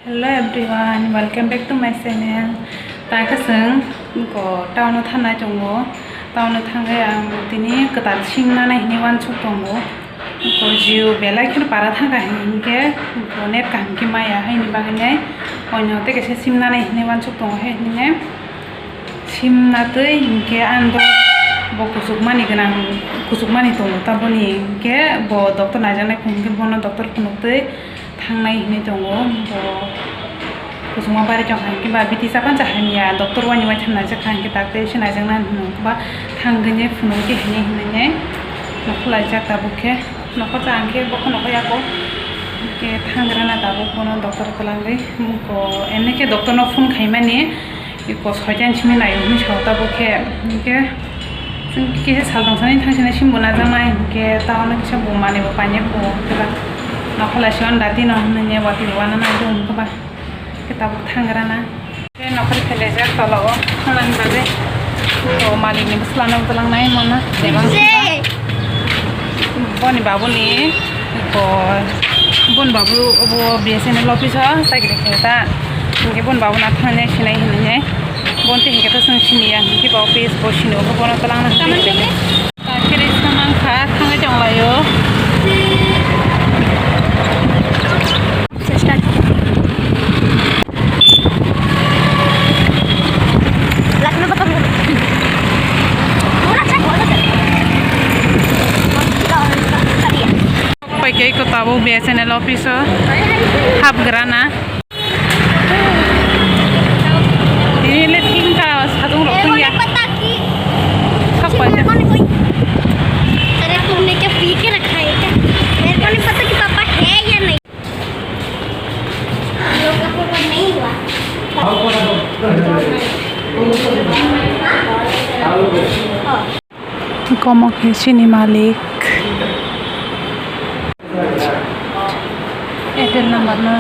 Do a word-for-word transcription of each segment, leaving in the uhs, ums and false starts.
Hello everyone, welcome back to my channel. Ta khe chwng ko town o thangnai tongo. Town o thangwi ang tini kwtal sim nanai hinwi uansuk tongo. Ko Jio belai kheno para thangkha hinkhe ko net kaham khe maya, haini bagwi nai oino tei kaisa sim nanai hinwi uansuk tongo, hai hinwi nai sim natwi hinkhe ang bo kuchukmani gwnang, kuchukmani tongo, taboni hinkhe bo doctor naijaknai phunukhe bono doctor phunuktwi thangnai hinwi tongo. Bo kuchukma bari tongkha hinkhe ba biti chapang cha hamya, doctor waini waitham naijakha hinkhe doctor se naijaknai hinwi ba thangwi phunukdi hinwi hinwi nokho laijak tabuk khe. Nokho cha hinkhe bokhno nokho yako hinkhe thangrana tabuk bono doctor twlangwi. Ko emni khe doctor no phone khaimani. Iko soitan simi nayo hinwi sao tabuk khe, hinkhe chwng kisa sal tongsanai thangsinai simbo najaknai, hinkhe taono kisa bo manwi bo painai bo, hinkhe ba nokholai se on dati no hinwi watwi bo wana nai dong, hinkhe ba khe tabuk thangrana. Khe nokhorwi phelaijak tola o thangnani bagwi. O malikni bwsla no twlangnai mano. Boni babuni ko, boni babu obo B S N L office o chakri khe ta. Hinkhe boni babu na thangni sinai hinwi. Bonti hinkhe to chwng siniya hinkhe ba office bo sini obo bono twlangna. Tamani hinwi. Kiri samang kha thangwi tonglaio. Paikhe iko tabuk B S N L office o hapgrana. Ini le tin kara sadung rok tungya. Sok paikhe. अरे तुमने क्या पी के रखा है क्या? मेरे को नहीं पता कि पापा है या नहीं। Gomok ni sini malik. Airtel number no,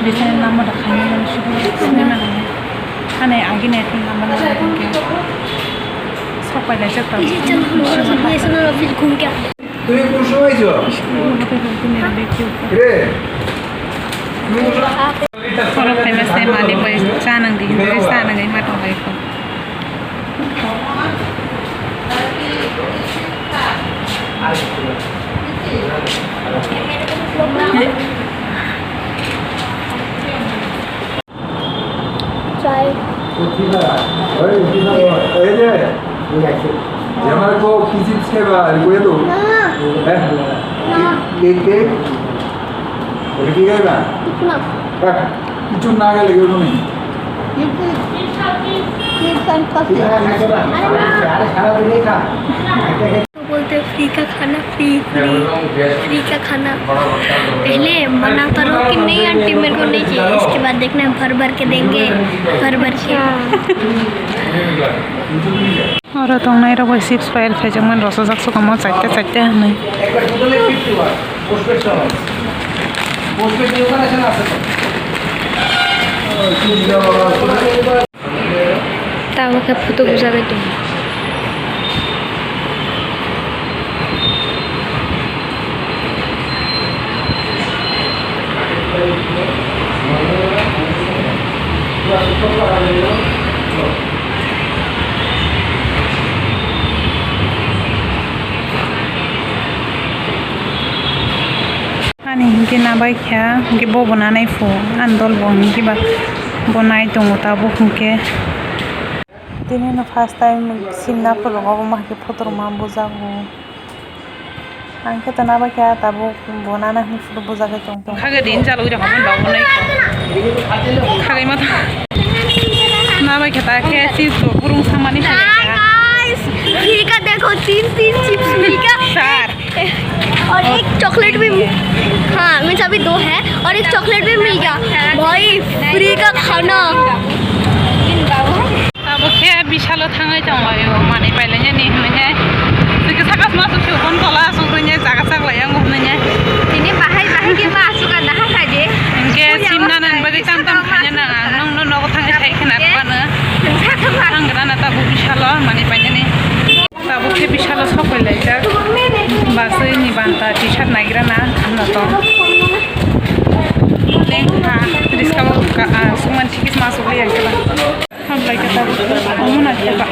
B S N L number da khaina mani sudu sinai mani. Ani agi ni Airtel number no, sok pai lai jak ta. Tui kun sumai jo? Re. Oro phaima se malik bai cha nang di, hinwi cha nang bai ma tong bai kho. Chai. Ei je, jemar ko ki chips khaiba, ari ko edo? Na. Eh? Na. Cake, cake? Ori ki khaiba? Tikna. Eh, kichu na gele gelo ni. Chips and coffee. Are na. बोलते हैं फ्री का खाना free, free, free का खाना। पहले मना करो कि नहीं आंटी, मेरे को नहीं चाहिए, इसके बाद देखना है भर भर के देंगे, भर भर के। Oro tongnai rok bai chips bai rwkhaijak mani rosojak sukamo chaita chaita hinwi. Tabuk khe photo bujagwi tongo. Ani hinkhe nabaikha, hinkhe bobo nanai phu, ani dol bo hinkhe ba bo nai tongo tabuk hinkhe. Tini no first time sinna phuru obo ma hinkhe photo rwma bujago. Ang khe to nabaikha tabuk bo nana hinwi photo bujagwi tong tong. Khagwi din jalwi rok hwnba bo nai. Khagwi ma tha. Nabaikha ta khe chips bo burung samani. Guys, free का देखो, तीन तीन chips free का। Sir. और एक चॉकलेट भी, हाँ, मीन्स अभी दो है और एक चॉकलेट भी मिल गया। भाई, फ्री का खाना। Abo khe Bishalo thangwi tonglaio, manwi pailainani hinwi hai. Twi khe saka sma sukhi hon tola asuk rwini jaga chaklai ango hinwi hai. Tini bahai bahai khe ma asuk anda ha khai de. Hinkhe simna nang bagwi tam tam khaina nang ang, nongno nogo thangwi sai khna rwmano. Thanggrana tabuk Bishalo manwi painani. Tabuk khe Bishalo sok pai laijak. Baswi ni banta T-shirt nagira na, ano to. Lengkha, riska bo Asuk liya kela. Hamlai khe tabuk. Omo naithok kha.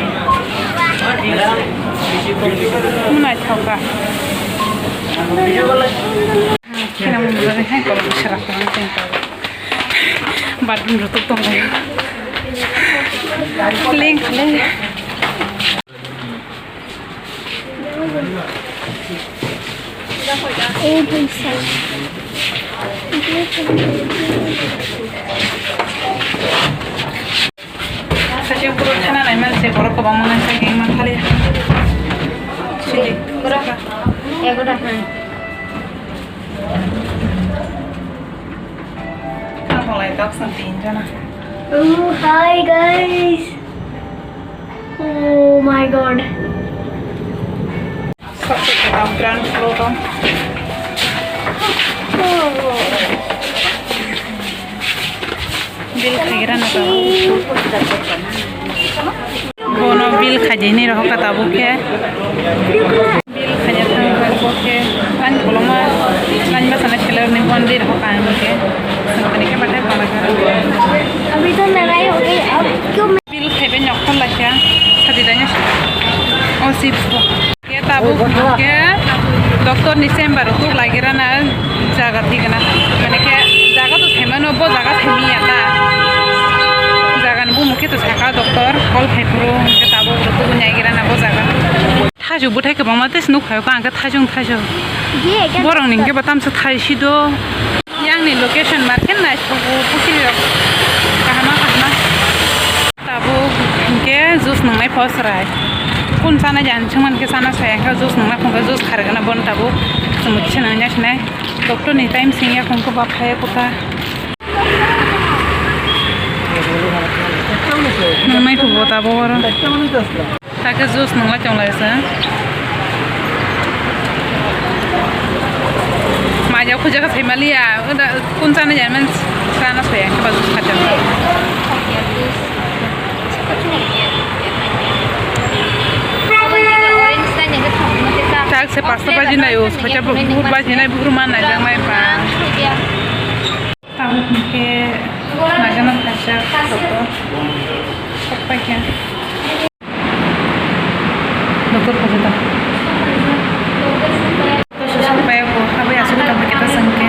Omo naithok kha. Khena mungkha hai kolom sera khorang teng tabuk. Bathroom rok tok tong lai. Leng kha le. Oh, bangsa. Sachi puro khana nai man se borok kwbangma nai sakhe ma thali. Sidi. Puro. Egoda, hmm. Ang bolai tok san tin jana. Oh, hi guys. Oh my God. Ground floor dong. Bill khagira na tabuk. Bono bill khajaini rohok ka tabuk khe. Bill khaina thang kha bo khe. Ang koloma lang ba sana seller ni bondi rohok ang khe. Sangkani khe bathai pala kha. अभी तो लड़ाई हो गई, अब क्यों? Bill khaibai nokhor lakha, sadi danya. O chips bo. Khe tabuk khe doctor ni chamber rok tuk lagi rana jaga thik na. Mane khe jaga to thaimano bo jaga thaimiya ta. Jaga ni bumung khe to sakha doctor call khai phuru khe tabuk rok tuk nyai gira na bo jaga. Thaisu bwthai kwbangma tei nuk phaio ang khe thaisung thaisu. Borok ni hwnkhe batamsa thaisi do. Yang ni location market naithogo pukhiri rok kahama kahama. Tabuk hwnkhe juice nwngnai pho chwrai. Kun chana jani swngmani khe chana saya khe juice nwngnai phunukhe juice khargana bono tabuk. Chwng kisa nangya sinai. Doctor ni time singya phunukhe ba phaiya kotha. Nwngnai pho bo tabuk oro. Takhe juice nungla chonglai se. Maja khuja khe sai maliya, uda kun chana jai man chana sai ang khe ba juice kha chang. Tak se pasta baji nai o, socha bu baji nai bu man nai jang nai pa. Tabuk hwnkhe nagana phaijak doctor. Sokpai khe. Doctor phaijak. Sokpai khe, abo aswk tongkha khe ta swngkhe.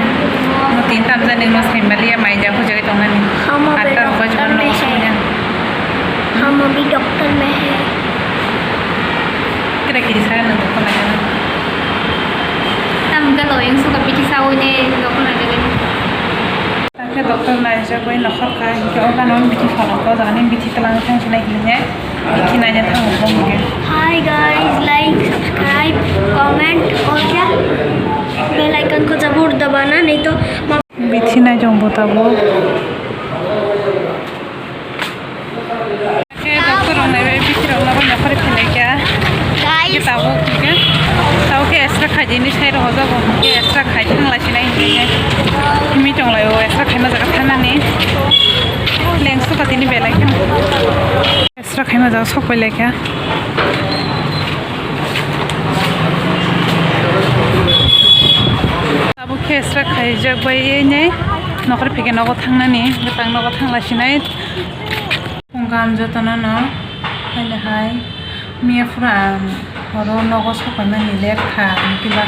Mo tin tam jani mo saimaliya maija hujagwi tongnani. Atta rok bajibani nogo sokya. हम अभी डॉक्टर में है। Kira kiri sa nang doctor nagana. Tam hwnkhe lo, yung suka bithi sawi de doctor nagana. Takhe doctor naijagwi nokhorkha, hinkhe o gana bithi phalokha, o jagani bithi twlangwi thangsinai hinwi bithi naina thango bo hinkhe. Hi guys, like, subscribe, comment, और क्या? Bell icon को जरूर दबाना, नहीं तो Bithi naijak bo tabuk. Khe doctor rok naibai bithi rok no nokhorwi philai kha. Guys. Khe tabuk khe, tabuk khe extra khaijini side rok hojago. Khe extra khai thang lai sinai hinwi khe. Himwi tong lai o extra khaima jaga thanani. Lengsu ka tini belai khe. Extra khaima jaga sok pai lai kha. Tabuk khe extra khaijak bai nai. Nokhorwi phikhe nogo thangnani. Bwtang nogo thang lai sinai. Phung kaham jotono no, haile hai miya phuru ang horo nogo sok paimani late kha, hwnkhe ba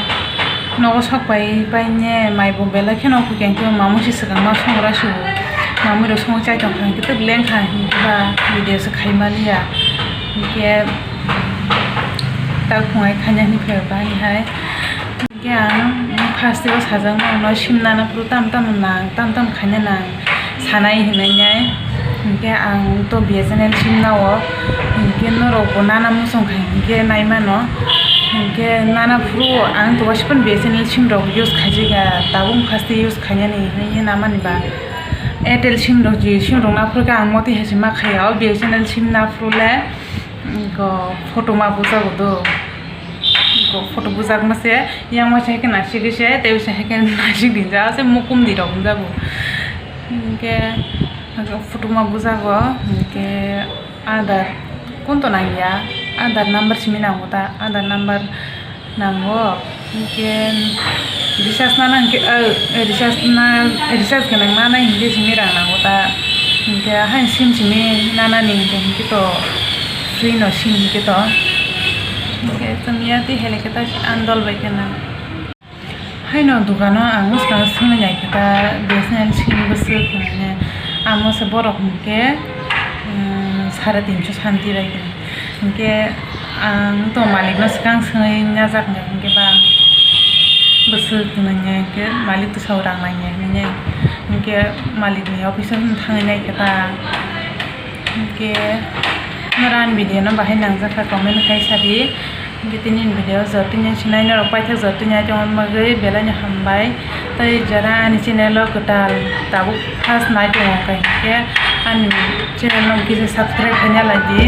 nogo sok pai pai ne mai bo belai kheno hwnkhe mamui se swkang ma songra su, mamui rok songwi chai tong kha, hwnkhe twk lengkha, hwnkhe ba video se khai maliya, hwnkhe tak phungai khaina hinwi phai ba hai. Hwnkhe ang first o sajaknai no sim nana phuru tam tam nang, tam tam khaina nang sanai hinwi nai. Hwnkhe ang to B S N L sim nao, hwnkhe norok bo nana muchung khai hwnkhe nai mano. Hwnkhe nana phuru ang to waisa phano B S N L sim rok use khaijak ya, tabuk first use khainani hinwi namani ba. Airtel sim rok, Jio sim rok na phuru khe ang motwi hai se ma khaiya, o B S N L sim na phuru le. Go photo ma bujago do. Go photo bujakma se, yang waisa hai khe naisik se, tei waisa hai khe naisik dinjak, se mukum di rok wngjago. Hinkhe photo ma bujago, hinkhe Aadhaar, kun to nangya, Aadhaar number simi nango ta, Aadhaar number nango, hinkhe recharge nana hinkhe, eh, recharge na, recharge gwnang nana hinkhe simi rang nango ta. Hinkhe haino sim simi nanani hinkhe to free no sim hinkhe to. Hinkhe chwng ya tei hele khe ta andol bai khe na. Haino dukano ang swkang swngwi nai khe ta B S N L sim bwswk hinwi amo se borok hinkhe, um, sare tinso santi bai khe. Hinkhe ang to malikno swkang swngwi najak hinkhe ba bwswk hinwi hinkhe malik to sao rang nangya hinwi hinkhe malikni office o thangwi nai khe ta. Hinkhe norok ani video no bahai nangjakha comment khai sadi. Hinkhe tini ni video joto ni sinai norok paithak joto ni tongma bagwi belai no hambai. Tei jara ani channel o kwtal tabuk first nai tongo khe hinkhe ani channel no kisa subscribe khaina lai di.